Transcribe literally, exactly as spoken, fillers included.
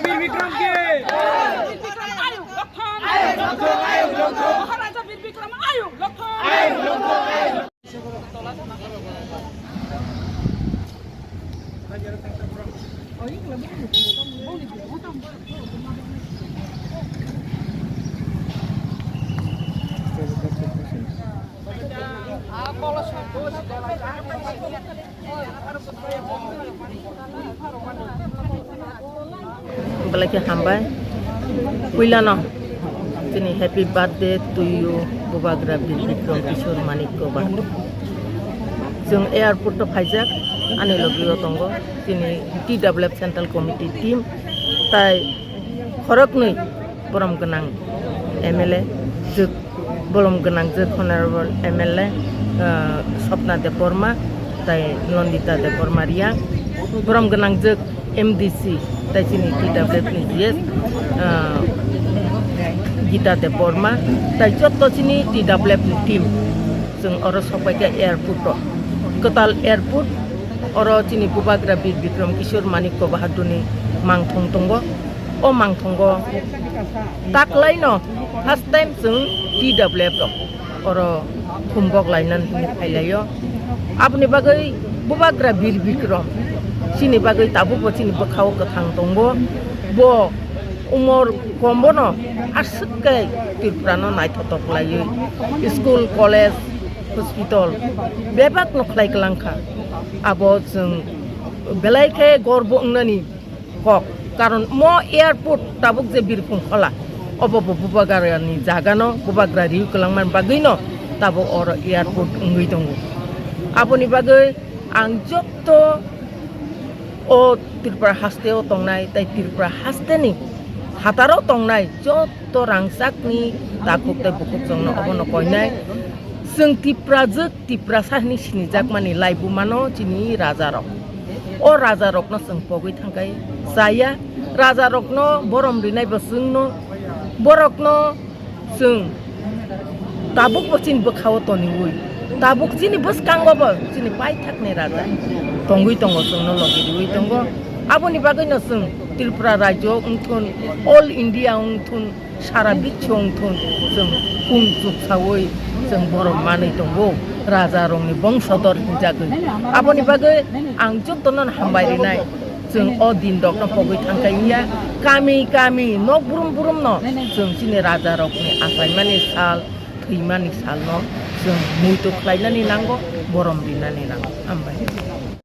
বীর বিক্রমকে। বীর বিক্রম আয়ু লক্ষণ। আয়ু লক্ষণ। মহারাজা বীর বিক্রম আয়ু লক্ষণ। আয়ু লক্ষণ। Belai khe hambai. Puilano chini happy birthday to you, Bubagra Bir Bikram Kishore Manik Koba. Chwng airport o phaijak, ani logi o tongo chini T W F Central Committee team, tai khoroknwi borom gwnang M L A, jwk-, borom gwnang jwk Honorable M L A, ah, Swapna Debbarma, tai Nandita Debbarma Reang, borom gwnang jwk M D C, tai chini T W F ni G S, ah, Gita Debbarma, tai jotto chini T W F ni team, chwng oro sokpaikha airport o, kwtal airport, oro chini Bubagra Bir Bikram Kishore Manik Koba Haduni mangthong tongo. O mangthongo taklaino first time chwng T W F rok oro thumbok lainani hwnwi phailaio. Aboni bagwi Bubagra Bir Bikram chini bagwi tabukbo chini bwkhao kwthang tongo. Bo umor kombono aswk khe Tripurano naithotok laiwi school, college, hospital bebakno khlai kwlangkha. Abo chwng belai khe gorbo wngnani kok. Karon mo airport tabuk je birphung khola, obo bo Bubagrani jagano, Bubagra riu kwlangmani bagwino tabuk oro airport wngwi tongo. Aboni bagwi ang jotto o Tripura hasteo tongnai, tai Tripura hasteni hataro tongnai jotto rangchakni takhuk tai bukhuk chwngno obono koinai. Chwng Tiprajwk, Tiprasa hwnwi sinijakmani laibumano chini rajarok. O rajarokno chwng pogwi thangkhai chaya. Rajarokno borom rinaibo chwngno, borokno chwng tabukbo chini bwkhao toniwi, tabuk chini bwskangobo chini paithakni raja tongwi tongo, chwngno logi riwi tongo. Aboni bagwino chwng Tripura rajyo wngthun, all India wngthun, sara biswo wngthun, chwng kung chuksawi chwng borom manwi tongo, rajarokni bongsodor hinjagwi. Aboni bagwi ang jotono hambai rinai, chwng o din rokno pogwi thangkhai wngya, kami kami nok brum brumno chwng chini rajarokni achaimani sal, thwimani salno chwng muitu khlainani nango, borom rinani nango. Hambai.